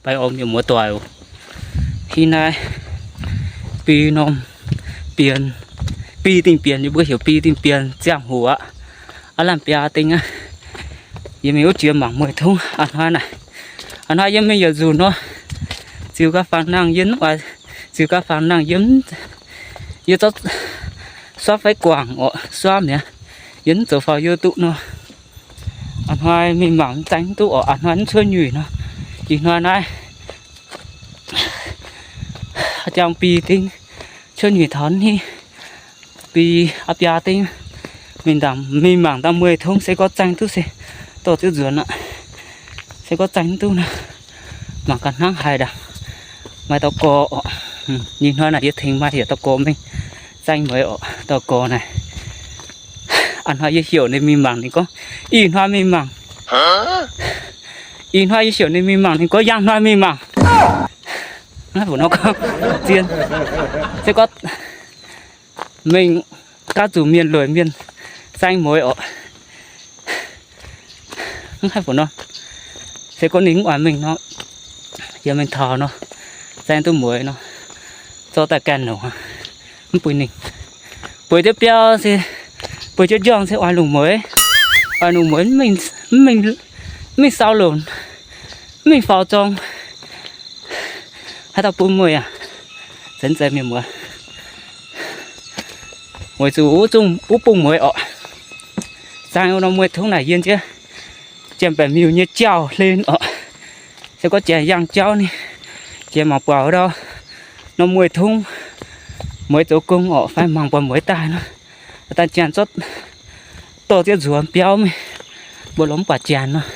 Baengh orn mienh muoz doic oc. Ih naaiv Bi norm Bienx, Bi Dingh Bienx, yie mbuo heuc Bi Dingh Bienx ziangh hoc aqv. Aav lamh biaa dingh aqv. Yie mingh wuov jiex mangc mueiz tungv a'hnoi naaic. A'hnoi yie mingh yietc nzunc nor, ziux gau faang nangh yie mv oix, ziux gau faang nangh yie mv, yie zorqv suav fai guangc oc, suav mi'aqv, yie mv zoux faaux yie duqv nor. A'hnoi mingh mangc zaeng duqv oc, a'hnoi mv cuotv nyuic nor. Ih hnoi naaiv jangx Bi dingh cuotv nyuic taux hnih, Bi aav biaa dingh. Mingh mangc dangh mueiz tungv se gorngv zaeng duqv se dorh ziouv nzuonx aqv. Se gorngv zaeng duqv nor, mangc gaax hnangv haaix ndaangc. Maaih dauh gorx oc. Ih hnoi naaic yie tengx maaih yietc dauh gorx mingh zaeng mueiz oc. Dauh gorx naaic, a'hnoi yie heuc ninh mingh mangc ninh gorngv ih hnoi mingh mangc. Ih hnoi yie heuc ninh mingh mangc ninh gorngv yangh hnoi mingh mangc. Naaiv mbuo nor gorngv zien, se gorngv mingh gaav zuqc mienh lueic mienh zaeng mueiz oc. Mv haih mbuox nor, se gorngv ninh mv oix mingh nor, yie mingh taux nor, zaeng duqv mueiz nor, zorqv daaih gaengh longc, mv bun ninh bueix jienv biauv se, bueix jienv njorngh se oix longc mueiz, oix longc mueiz mv mingh, mv mingh sau longc, mv mingh faaux zorng. Haaix dauh bun mueiz aac? Zeiz zeiz mienh muoz. Weic zuqc wuov zungv wuov bung mueiz orqc. Zaeng wuov norm mueiz tungv naaic yie nziev janx-baeqc miuc nyei jauv-hlen orqc. Se gorngv janx yangh jauv ninh, janx mangc buatc wuov ndau norm mueiz tungv, mueiz zoux gong orqc, fai mangc buatc mueiz daaih nor, daaih janx zorqv dorh zieqv nzuonx biauv mingh, mbuo lorz mv buatc janx nor,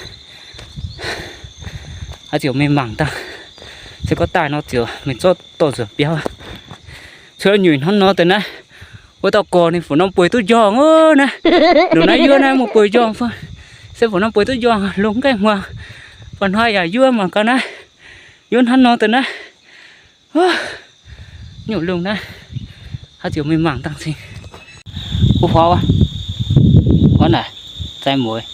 haaix ziouc mingh mangc dangh. Se gorngv daaih nor ziouc mingh zorqv dorh nzuonx biauv. Cuotv nyuic hnangv nor deix naaiv, wuov dauh gorx ninh fu norm bueix duqv njorngh oc naaiv. Ndongc naaiv yuov naaiv mv bueix njorngh fai, se fu norm bueix duqv njorngh lungh gaengh hmuangx. Ba'hnoi yaac yuov mangc gaax naaiv, yuov hnangv nor deix naaiv. Nyungc lungh naaiv, haaix ziouc mingh mangc dangh cing. Kuv huaav wuov, wuov naaic, zaeng mueiz,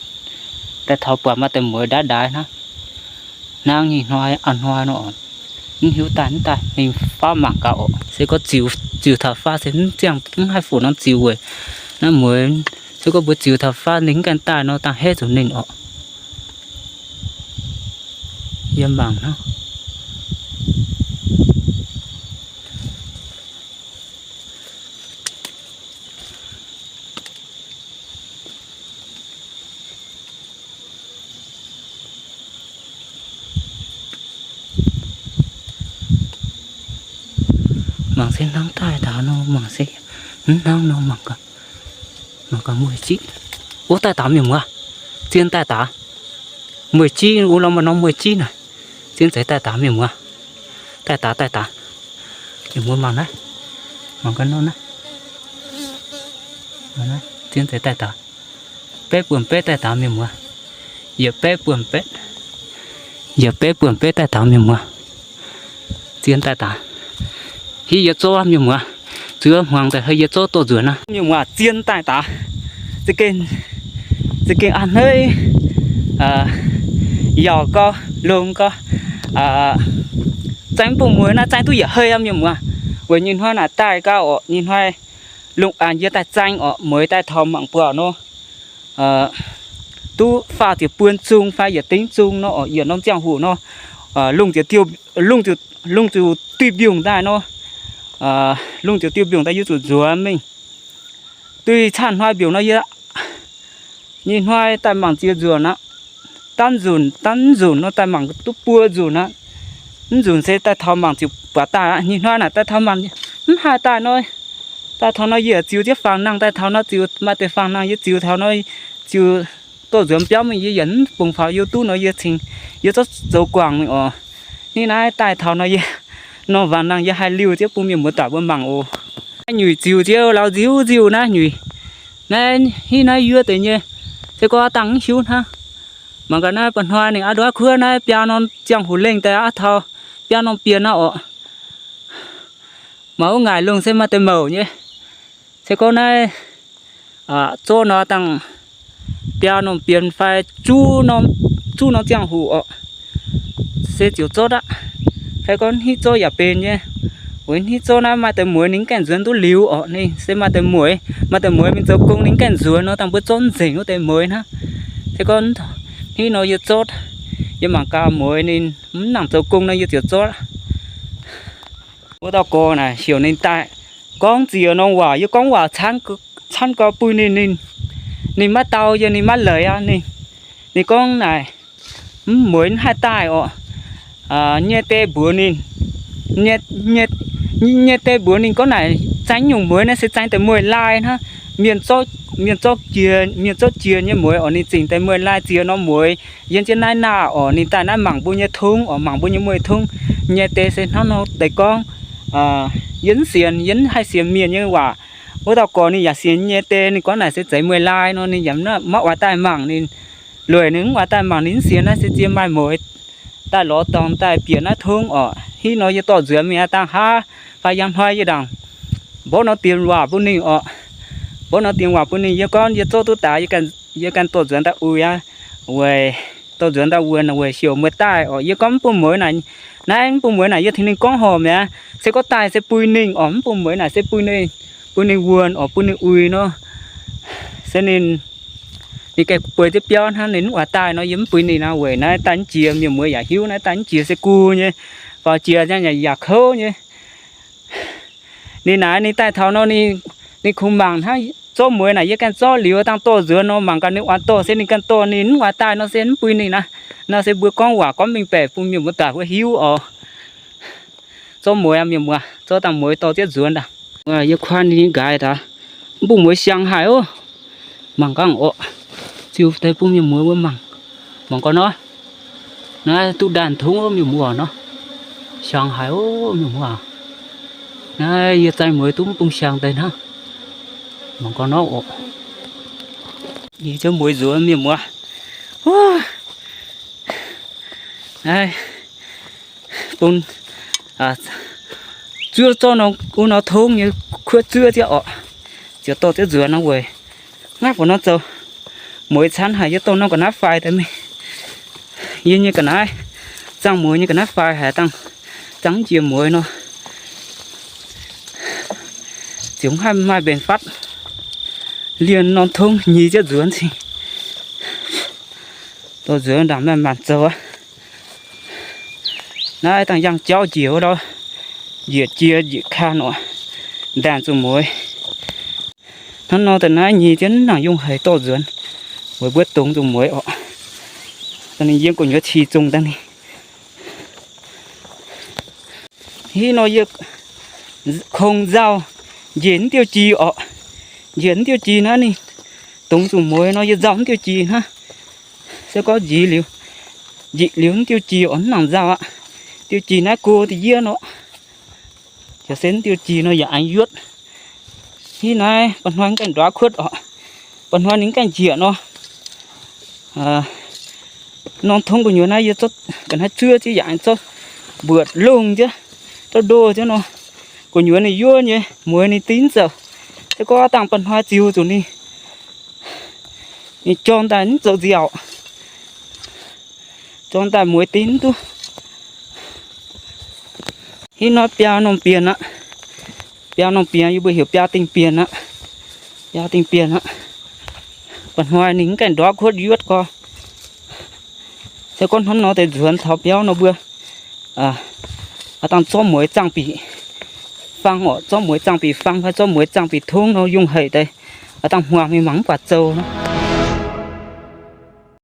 daaih taux buatc maaih deix mueiz ndaaiv ndaaiv hnangv. Hnangv nyei hnoi, a'hnoi nor, mv hiuv daaih mv daaih mingh faaux mangc gaax oc. Se gorngv ziux, ziux taux faaux se mv ziangh, mv haih fu norm ziux weic naaiv mueiz. Se gorngv mbuo ziux taux faaux ninh mv gaengh daaih nor, dangh haaix zuqc ninh oc. Yie mangc hnangv. Mangc se hnangv daaih daaih nor, mangc se hnangv nor, mangc gaax, mangc gaax mueiz jiv. Ov, daaih daaih mienh muoz, zien daaih daaih. Mueiz jiv, wuov lorz maaih norm mueiz jiv naaic, zien zeiz daaih daaih mienh muoz. Daaih daaih, daaih daaih. Mienh muoz mangc naaiv, mangc gaax nor naaiv, zien zeiz daaih daaih. Betv buonc betv daaih daaih mienh muoz. Yietc betv buonc betv, yietc betv buonc betv daaih daaih mienh muoz. Zien daaih daaih. Hiuv yie zorqv mienh muoz, zuov hmuangx daaih hei yie zorqv dorh nzuonx naaiv mienh muoz, zien daaih daaih. Za'gengh, za'gengh a'hneiv, yauc gau, longx gau. Zaeng bung mueiz naaiv zaeng duqv yietc hei aqv mienh muoz. Weic nyei hnoi naaic daaih gau orqc, nyei hnoi lungh aanx yie daaih zaeng orqc, mueiz daaih taux mangc buatc nor, duqv faah ziepc buon zung fai yietc dingv zung nor orqc, yietc norm ziangh hoc nor, lungh ziouc diuh, lungh ziouc, lungh ziouc diuh mbiungc daaih nor, lungh ziouc diuh mbiungc daaih yie zuqc nzuonx mingh. Duih camv hnoi mbiungc nor yie, nyei hnoi daaih mangc ziouc nzuonx aqv. Danv nzunc, danv nzunc nor daaih mangc duqv buo nzunc aqv. Mv nzunc se daaih taux mangc ziouc buatc daaih aqv. Nyei hnoi naaic daaih taux mangc mv haih daaih nor, daaih taux nor yie ziux jienv faang nangh, daaih taux nor ziux maaih deix faang nangh yie ziux taux nor, ziux dorh nzuonx biauv mingh yie yaac mv bungx faaux yie duqv nor yie cingx, yie zorqv zoux guangc mingh orqc. Hnangv naaiv daaih taux nor yie, nor faang nangh yie haih liuh jienv bun mienh muoz doic mbuo mangc oc. Naaiv nyuic ziux jienv lauh nziuv nziuh naaiv nyuic. Naaiv hnangv naaiv yuov deix nyei, se gorngv dangh mv hiuv hnangv. Mangc gaax naaiv ba'hnoi ninh aqv nduov kuov naaiv biaa norm ziangh hoc lengh daaih aqv taux biaa norm bienx naaiv orqc. Mangc wuov ngaaic lungh se maaih deix mouc nyei. Se gorngv naaiv zorqv nor dangh biaa norm bienx fai zuqv norm, zuqv norm ziangh hoc orqc. se ziouc zorqv aqv. Fai gorngv hniv zorqv yaac benx nyei. Weic hniv zorqv naaiv maaih deix mueiz ninh mv gaengh nzuonx duqv liuz orqc. Ninh se maaih deix mueiz, maaih deix mueiz mingh zoux gong ninh mv gaengh nzuonx nor, dangh mbuo zorqv nzengc wuov deix mueiz hnangv. Se gorngv hniv nor yie zorqv, yie mangc gaax mueiz ninh mv nangc zoux gong nor yie ziouc zorqv. Wuov dauh gorx naaic heuc ninh daaih gorngv ziex norm waac, yie gorngv waac canv gau bui ninh, ninh, ninh maiv dau yie, ninh maiv leiz aqv. Ninh, ninh gorngv naaic, mv mueiz mv haih daaih orqc. Nyei de mbuox ninh, nyei de mbuox ninh gorngv naaic, zaeng nyungc mueiz naaiv se zaeng deix mueiz-laai hnangv. Mienh zorqv, mienh zorqv jiex, mienh zorqv jiex nyei mueiz orqc, ninh zingc deix mueiz-laai ziex norm mueiz yiem jienv naaiv naah orqc, ninh daaih naaiv mangc mbuo nyei tongv orqc, mangc mbuo nyei mueiz-tongv. Nyei de se hnangv nor deix gorngv, yie mv sienx, yie mv haih sienx mienh nyei waac. Wuov dauh gorx ninh yaac sienx nyei de, ninh gorngv naaic se zeiz mueiz-laai nor, ninh yaac maiv oix daaih mangc. Ninh lueic ninh mv oix daaih mangc, ninh mv sienx naaiv se zien maaih mueiz daaih lorz dorngx daaih bieqc naaiv tongv orqc. Hitv nor yie dorh nzuonx mingh aqv, dangh hnangv fai yangh hnoi yie ndaangc mborqv norm dienx waac bun ninh orqc. Mborqv norm dienx waac bun ninh, yie gorngv yie zorqv duqv daaih, yie ganh dorh nzuonx daaih uix aqv. Weic dorh nzuonx daaih wuonx weic heuc mueiz daaih orqc. Yie gorngv mv bun mueiz naaic, naaiv mv bun mueiz naaic yie tengx ninh gorngv horc mi'aqv. Se gorngv daaih se bun ninh orqc, mv bun mueiz naaic se bun ninh, bun ninh wuonx orqc, bun ninh uix nor. Se ninh, ninh gengh bueix jienv biauv hnangv, ninh mv oix daaih nor yie mv bun ninh aqv. Weic naaiv daaih mv jiex, mienh mueiz yaac hiuv naaiv daaih mv jiex se gu nyei, faaux jiex yaac kouv nyei. Ninh naaic ninh daaih taux nor, ninh kungx mangc hnangv, zorqv mueiz naaic yie ganh zorqv liuz, dangh dorh nzuonx nor, mangc gaax ninh oix dorh se ninh ganh dorh, ninh mv oix daaih nor se mv bun ninh aqv. Nor se mbuo gorngv waac gorngv mengh baeqc bun mienh muoz-doic wuov hiuv orqc. Zorqv mueiz aqv, mienh muoz, zorqv dangh mueiz dorh jienv nzuonx ndaangc. Yie kuaaiv ninh nqaaix daaih, mv bun mueiz siang haic oc. Mangc gaax orqc, ziux deix bun mienh muoz wuov mangc. Mangc gaax nor, naaiv duqv ndaanh tungv oc mienh muoz nor. Siang haic oc mienh muoz aac. Naaiv yie zaeng mueiz duqv mv bung siang deix hnangv. Mangc gaax nor orqc, yie ziouc mueiz nzuonx mienh muoz. Naaiv bun zuov zorqv wuov nor tongv nyei kuotv zuov ziouc orqc, ziouc dorh ziouc nzuonx nor weic. Naaiv buatc nor zoux mueiz canv haic, yie dorh norm ga'naaiv faix daaih mingh. Yie nyei ga'naaiv, zaangh mueiz nyei ga'naaiv faix haic, dangh zaangh jiex mueiz nor, ziouc mv haih maaih mbenc fatv. Lienh norm tongv nyei ziouc nzuonx cingx dorh nzuonx ndaangc maanc maanc zoux aqv. Naaiv dangh yangh jauv njiec wuov ndau, njiec jiex njiec kanh orqc, ndaangc zuqc mueiz. Hnangv nor da'naaiv nyei ziouc mv nangc yungh haic dorh nzuonx weic mbuo dongz zuqc mueiz orqc. Dangh ninh yiem gu'nyuoz cih zungh dangh ninh. Hitv nor yie kongx nzauh njiec mv diuh jih orqc. Njiec mv diuh jih naaiv ninh dongz zuqc mueiz nor yie nzauh mv diuh jih hnangv. Se gorngv njiec liuz, njiec liuz mv diuh jih orqc mv nangc nzauh aqv. Diuh jih naaiv go da'yietv nor, se mv diuh jih nor yaac aengx yuotv. Hitv naaiv mba'hnoi mv gaengh nduov kuotv orqc. Mba'hnoi ninh mv gaengh njiec nor, norm tongv gu'nyuoz naaiv yie zorqv ga'naaiv zuov jienv yaac aengx zorqv mbuoqc longh jienv, zorqv ndoh jienv nor, gu'nyuoz ninh yuov nyei, mueiz ninh dingv zoux. Se gorngv dangh mba'hnoi ziux zuqc ninh, ninh jorm daaih mv zoux nziaauc, jorm daaih mueiz dingv mv duqv. Hitv nor biaa norm bienh aqv. Biaa norm bienh, yie mbuo heuc biaa dingh bienh aqv. Biaa dingh bienh aqv. Mba'hnoi ninh mv gaengh ndortv kuotv yuotv gorx. Se gorngv hnangv nor deix nzuonx taux biauv nor mbuo aav dangh zorqv mueiz zaangh bic fang orqc, zorqv mueiz zaangh bic fang fai zorqv mueiz zaangh bic tongv nor yungh haic deix, aav dangh hmuangx mingh mangc mv buatc zoux.